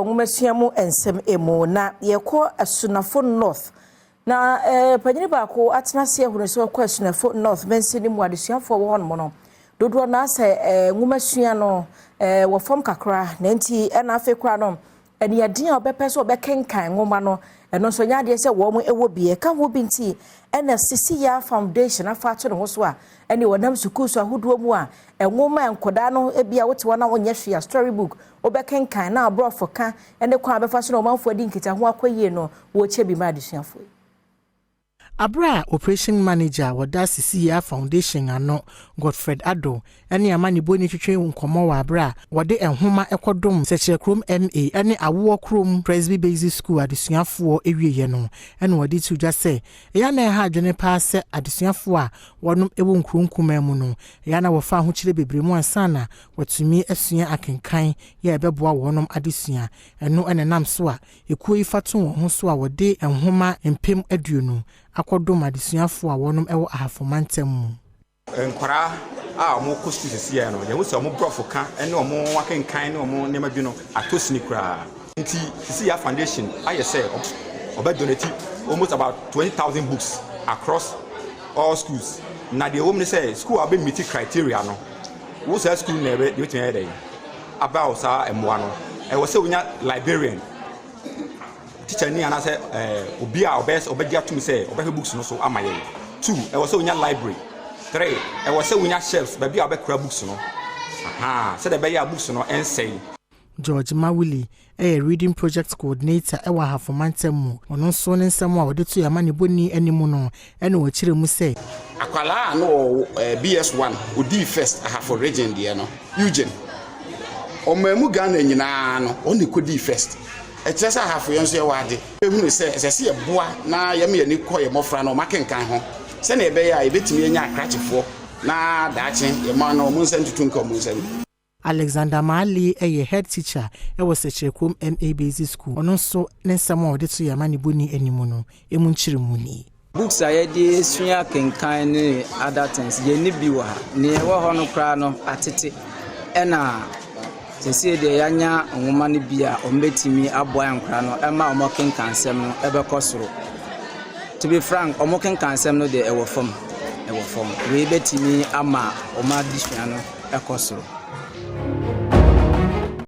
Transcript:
Nwomasua mu nsɛm mu na yɛkɔ Asunafo North na panyini baako atena ase ahunu sɛ ɔkɔ Asunafo North mansini mu, adesuafoɔ wɔ hɔnom no dodoɔ no asɛ nwomasua no wɔ fam kakra, na nti ɛna afei koraa no ɛneaden a ɔbɛpɛ sɛ ɔbɛkenkan nwoma no, ɛno nso nyɛ adeɛ sɛ wɔn wɔ bi ɛka ho bi. Nti ɛna Sisi Ya Foundation afa ato ne ho so a ɛne wɔnam sukuu so ahodoɔ mu a nwoma nkɔdaa no ebi a wote hɔ na wonyɛ hwee a, story book wobɛkenkan na aborɔfo ka ɛne kwan a bɛfa so na ɔmanfoɔ adi nkitaho akɔ yie no, wɔrekyɛ bi ma adesuafoɔ yi. Abere a operation manager wɔda Sisi Ya Foundation ano, Godfred Ado, ne amanebɔni twetwe nkɔmmɔ wɔ abere a wɔde nhoma kɔdom Sɛkyerɛ Kurom MA ne Awoɔ Kurom Presby Basic School adesuafoɔ awieɛ no, ɛna wɔde to dwa sɛ ɛyɛ na ɛha adwene paa sɛ adesuafoɔ a wɔnom wɔ nkuro nkumaa mu no, ɛyɛ na wɔfa ahokyerɛ bebree mu ansa na wɔtumi asua akenkan yɛ ɛbɛboa wɔnom adesua. Ɛno ɛna nam so a ekuo yi fa to wɔn ho so a wɔde nhoma 20,000 akɔdom adesuafoɔ a wɔnom wɔ Ahafo mantam mu. Nkwaraa a wɔn kɔ sukuu sisi yɛ no, yɛn sɛ wɔn borɔfo ka ne wɔn akenkan ne wɔn nneɛma bi no atɔ sini koraa. Nti Sisi Ya Foundation ayɛ sɛ ɔbɛ donate almost about 20,000 books across all schools. Na deɛ ɛwɔ mu ne sɛ school a ɔbɛ meet criteria no, wo saa school na ɛbɛ deɛ ɛbɛtumi ayɛ dɛ aba wɔ saa mmoa no. Ɛwɔ sɛ wonya librarian, teacher ni anaasɛ obi a ɔbɛ ɔbɛgye atum sɛ ɔbɛhwɛ books no so ama yɛn. Two, ɛwɔ sɛ wonya library. Three, ɛwɔ sɛ wonya shelves, baabi a wɔbɛkora books no aha, sɛdeɛ ɛbɛyɛ a books no ɛnsɛe. George Mawuli ɛyɛ reading project coordinator ɛwɔ Ahafo mantam mu. Ɔno nso ne nsɛm a wɔde to yɛ amanebɔni anim no, ɛna wɔkyerɛ mu sɛ Akwalaa a no wɔ BS1 odii first Ahafo Region deɛ no, Eugene, ɔman mu Ghana nyinaa no, ɔne kɔdii first. Ɛkyerɛ sɛ Ahafo yɛn nso yɛwɔ ade. Ehunu sɛ ɛsɛ sɛ yɛboa na yɛma yɛni kɔ yɛ mmɔfra no ɔmo akenkan ho, sɛnea ɛbɛyɛ a yɛbɛtumi anya akrakyefoɔ na daakye yɛma no ɔmo nsa ntutu nka ɔmo nsam. Alexander Maali yɛ head teacher ɛwɔ Sɛkyerɛ Kurom MA Basic School. Ɔno nso ne nsɛm a ɔde to yɛ amanebɔni anim no emu nkyerɛmu nie. Books a yɛde sua kenkan ne other things, yɛnni bi wɔ ha. Nea ɛwɔ hɔ no koraa no atete, ɛna sɛsie deɛ yɛanya nwoma no bi a ɔmbɛtumi aboa yɛn nkora no ɛma ɔmo kenkan nsɛm no ɛbɛkɔ soro. To be frank, ɔmo kenkan nsɛm no deɛ, ɛwɔ fam, ɛwɔ fam. Wei bɛtumi ama ɔmo adesua no ɛkɔ soro.